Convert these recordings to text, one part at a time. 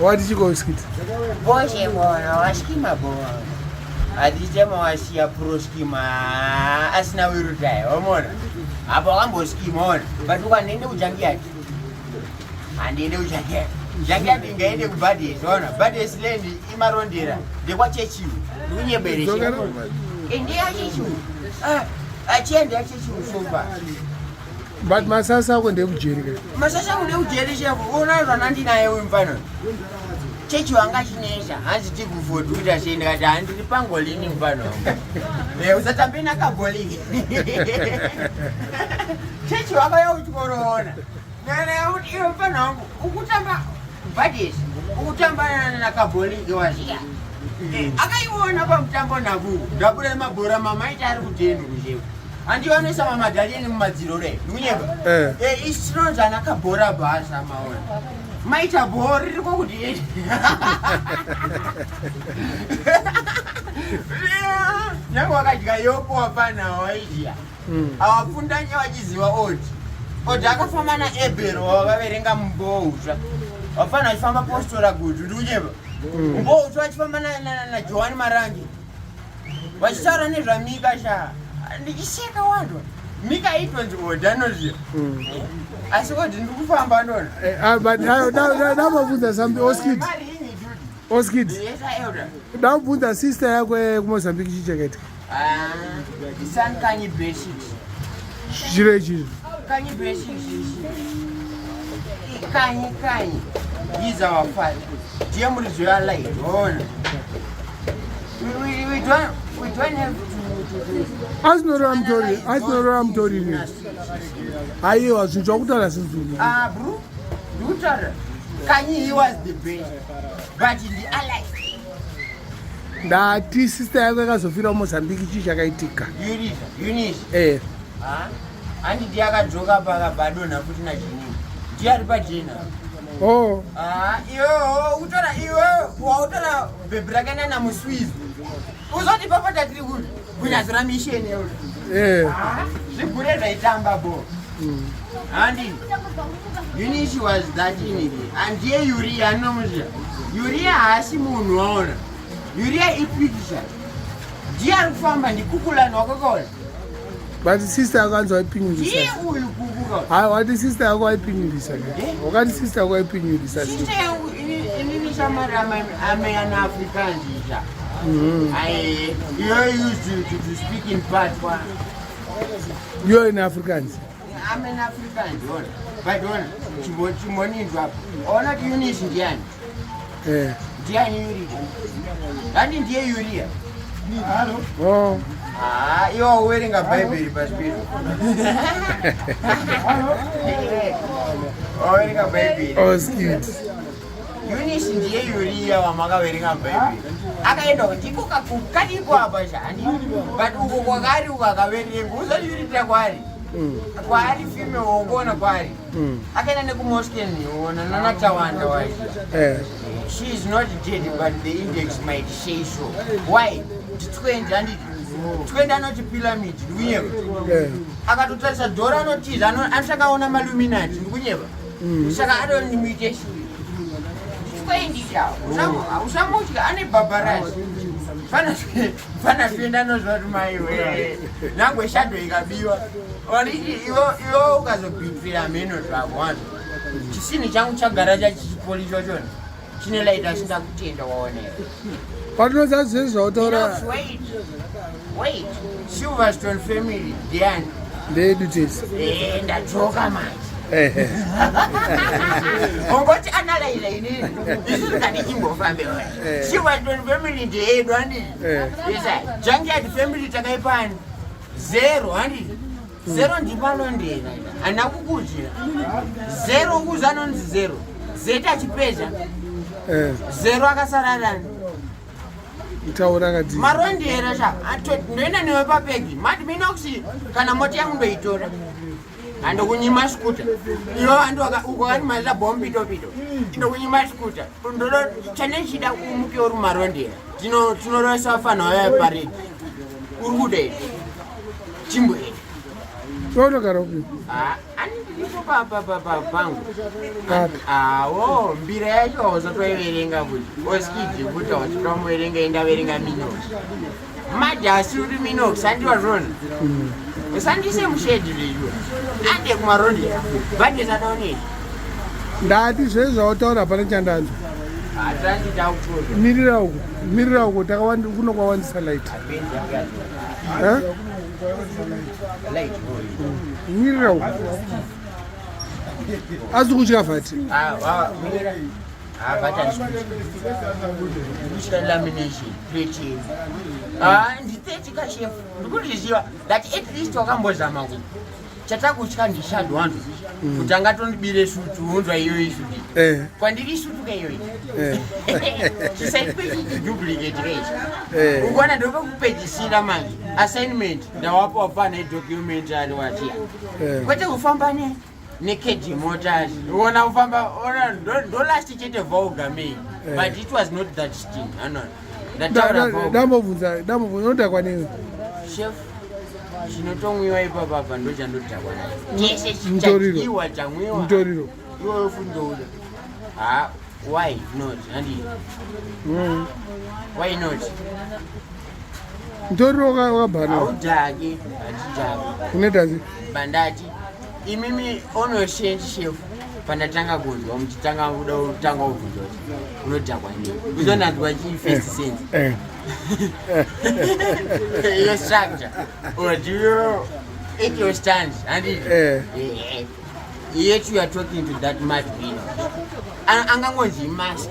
Wati chiko Oskid? Boshe mona washikima bo. Atichema washiya pro schema asina wirutai wamona. Apa wakamboschema ona. But ukanende kujangi Handiende kujangi. Jangi ingaende kubadesi ona. Badesi land imarondera ndekwachechiwe. Ndikunyebereshe. Ndeyachechiwe. Ah, achienda yachechiwe so far. But masasa ako ndekujeri ka. Masasa ako ndekujeri chef. Ona zvana ndinaye uyu mfana. Chechi wanga chinesa hanzi tikufodi kuita sei ndikati handiri pangolini mfana wangu. Eh, usatambe nakagolini. Chechi wakauya kuchikoro ona. Nana kuti iwe mfana wangu ukutamba badis ukutamba nakabholiki waziya. Eh, akaiona pamutambo naku ndabura mabhora mamaita ari kudheni kuchefu. Handionoisa mamadhalini mumadziro re ndikunyeba. Eh. Eh, isi tinonzi ana kabhora basa maona. Maita bhora riri kokuti nyange wakadya yopo wapana waidya. Awapfundanya wachiziva oti. Oti akafamba naEbero wakaverenga mumbousva. Wafana achifamba postora gudu ndikunyeba. Mumbousva achifamba naJohani Marangi. Vachitaura nezvaMika sha. Ndichiseka wandwa. Mika itonzi odi anoziva. Asi odi ndikufamba ndona. Eh, ah, but ayo ndamabvunza something Oskid. Mari inyi dude. Oskid. Yes, elder. Ndamubvunza sister yako yekuMozambique chii chakaitika? Ah, Isan Kanyi Basics. Chiro ichi. Kanyi Basics. Kanyi Kanyi. He's our father. Ndiye muridzi wealight. Ona. We don't have to Asinorora mutori, asinorora mutori ni. Aiwa zvinhu zvakutaura sizulu. Ah, bro. Ndikutaura. Kanyi he was the best. But in the allies. Ndati sister yako yakazofira kuMozambique chii chakaitika? Eunice, Eunice. Eh. Ah, handi ndiye akadzoka pakabadonha futi najinini. Ndiye ari pajena. Oh. Ah, iwe utora iwe wautora bhebhi rakaenda namuswiz. Uzoti papa tatiri kuti kunyazora mission yewe. Eh. Ah, zvigure zvaitamba bo. Handi. Eunice was that in it. Andiye Uria anomuziva. Uria haasi munhu waona. Uria ipicture. Ndiye ari kufamba ndikukulani wakakaona. But sister yako anzi waipinyurisa. Ndiye uyu kukuka. Hayi wati sister yako waipinyurisa. Eh? Wakati sister yako waipinyurisa. Sister yangu inini shamari ameyana Afrikaans isha. I you used to speak in patois. You're in Afrikaans. I'm an Afrikaans, ona. But ona, chimboninzwa apa. Ona kuti Eunice ndiani? Eh. Ndiani Uria? Handi ndiye Uria. Oh. Ah, iwe uwerenga Bhaibheri pasipiro. Wawerenga Bhaibheri. Oskid. Eunice ndiye Uria wamakaverenga Bhaibheri. Akaenda ndiko kadiko apa shani. But uko kwakari uko akaverenga. Uzati Uria kwari. Kwaari fime wongona kwari. Akaenda nekuMosken ona nanatawanda wacho. Eh. She is not dead, but the index might say so. Why? Titwendi handiti. Twendi anoti pyramid ndikunyeva. Eh. Akatotarisa dhora anotiza anosaka aona maluminati ndikunyeva. Saka adonimuite shui. Titwendi chawo. Usamutya ane bhabharasi. Fana twenda anozva kuti maiwe. Nangwe shadow ikabiwa. Oriti iwe ukazobhitira mheno zvako wani. Chisini changu chagara chachichipoli chochona. Chine light asina kutenda waonera. Patinoza zvese zvautaura Enough, wait. Wait. Silverstone family ndiani? ndeyedu tese. Eh, ndadzoka manje. Eh. Ungoti analyze inini. Isusu katichimbofambe we. Silverstone family ndeyedu handiti? Eh. Yes, Junkyard family takaipani. Zero handiti? Zero ndipalondera. Handina kukudzira. Zero ukuza anonzi zero. Zeta achipedza. Eh. Zero akasararani. Taura kati. Marondera sha. Ndoenda newe papegi. Mati minoxi kana moti yangu ndoitora. Andokunyima skuta. Iwe andu uko kani maza bombito pito. Ndokunyima skuta. Ndodo chane chida umuke uri marondera. Tino tinoresa fana waya parade. Uri kuda iri. Chimbo iri. Unogara upi? Ah, ani Ipo pangu awo mbira yacho hausatoiverenga futi oskidhi futi hausatomuverenga indaverenga minox madi asi uri minox andiwa zvona usandise mushedhi zveizvo ande kumarondi bhadhe sadaonei. Ndati zvezvo zvautaura hapana chandanzwa. Mirira uko, mirira uko, kuno kwawandisa light. Eh? Mirira uko, asi kutya vhati. Kutya lamination plate nditeti kashefu, ndikuzviziva that at least wakambozama ku chatakutya ndishando wanhu kuti angatondibire sutu, unzwa iyoyi sutu. Kwandiri sutu kaiyoyi. Chisaitwe chichiduplicate kaichi. Ukuona ndopekupedzisira manje assignment ndawapa wapana idocumentary watiya. Kwete kufamba nekeji motors, uona kufamba ona ndo last chete vulgar me. But it was not that thing anona ndataura vulgar. Dambobvunza, dambobvunza, unodhakwa newe? Chef, chinotomwiwa ipapapa ndo chandodhakwa nacho chese. Mutoriro. Chadyiwa, chamwiwa. Mutoriro. Iwoyo fundouda ha, why not handi? Why not? Mutoriro wakabhana. Haudhaki, hatidhaki. Unoita sei? Bandati imimi onoshenji chef, pandatanga kunzwa muchitanga kuda kutanga kubvunza kuti unodhakwa nei, kuzonanzwa chii first sense? Your structure or do you at your stand handiti? Yet you are talking to that mad being angangonzi imask,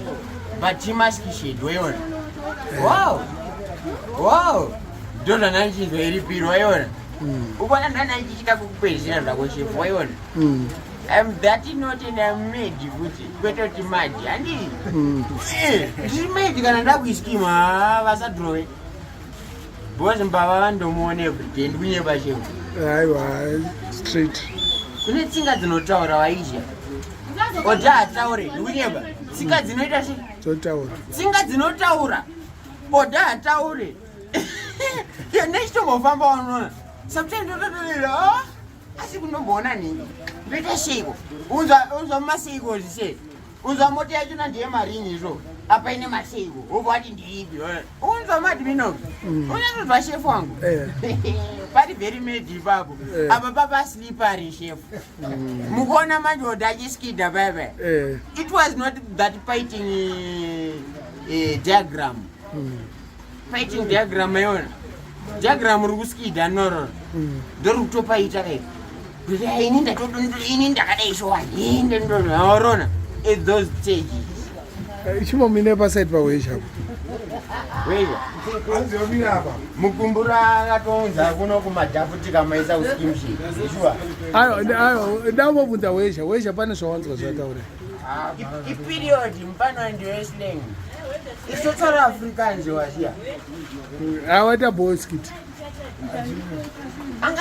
but imask shed waiona. Wow, ndo zvandanichinzwa iripiro waiona. Ukona ndanaichichida kukupedzisira zvako shefu, waiona. I'm that not and I'm mad futi, kwete kuti mad handii. Ndiri mad kana ndakuiskima vasadrowe because mbava vandomuona everyday, ndikunyeba shefu? Aiwa, straight. Kune tsinga dzinotaura waizha oja hataure, ndikunyeba? Tsinga dzinoita se Dzotaura. Tsinga dzinotaura, oda hataure nechitombofamba wanoona sometimes ndototorera asi kunomboona nhingi ndoita seiko, unzwa mumaseiko zise, unzwa mota yachona ndiye maringi izvo apa ine maseiko, wobva wati ndeipi, unzwa madminox, unatozwa shefu wangu. Pari very mad ipapo. Apa papaslipari shefu, mukuona manje oda achiskidha paya paya. It was not that fighting diagram, fighting diagram yona diagram uri kuskidha nororo ndori kutopaita kai kuti "Ah, ini ini ndakadai sowani aorona at those stages." Chimbomine paside paweshapo. Weya mukumbura akatounza kuno kumadhafu tikamaisa kuskimship sure. Aiwa, aiwa, ndambobvunza wesha, wesha pane zvawanzwa zvataura. Iperiod mupano ndiyo slang isotaura Afrikaans wasiya. Awaita boskit. Anga.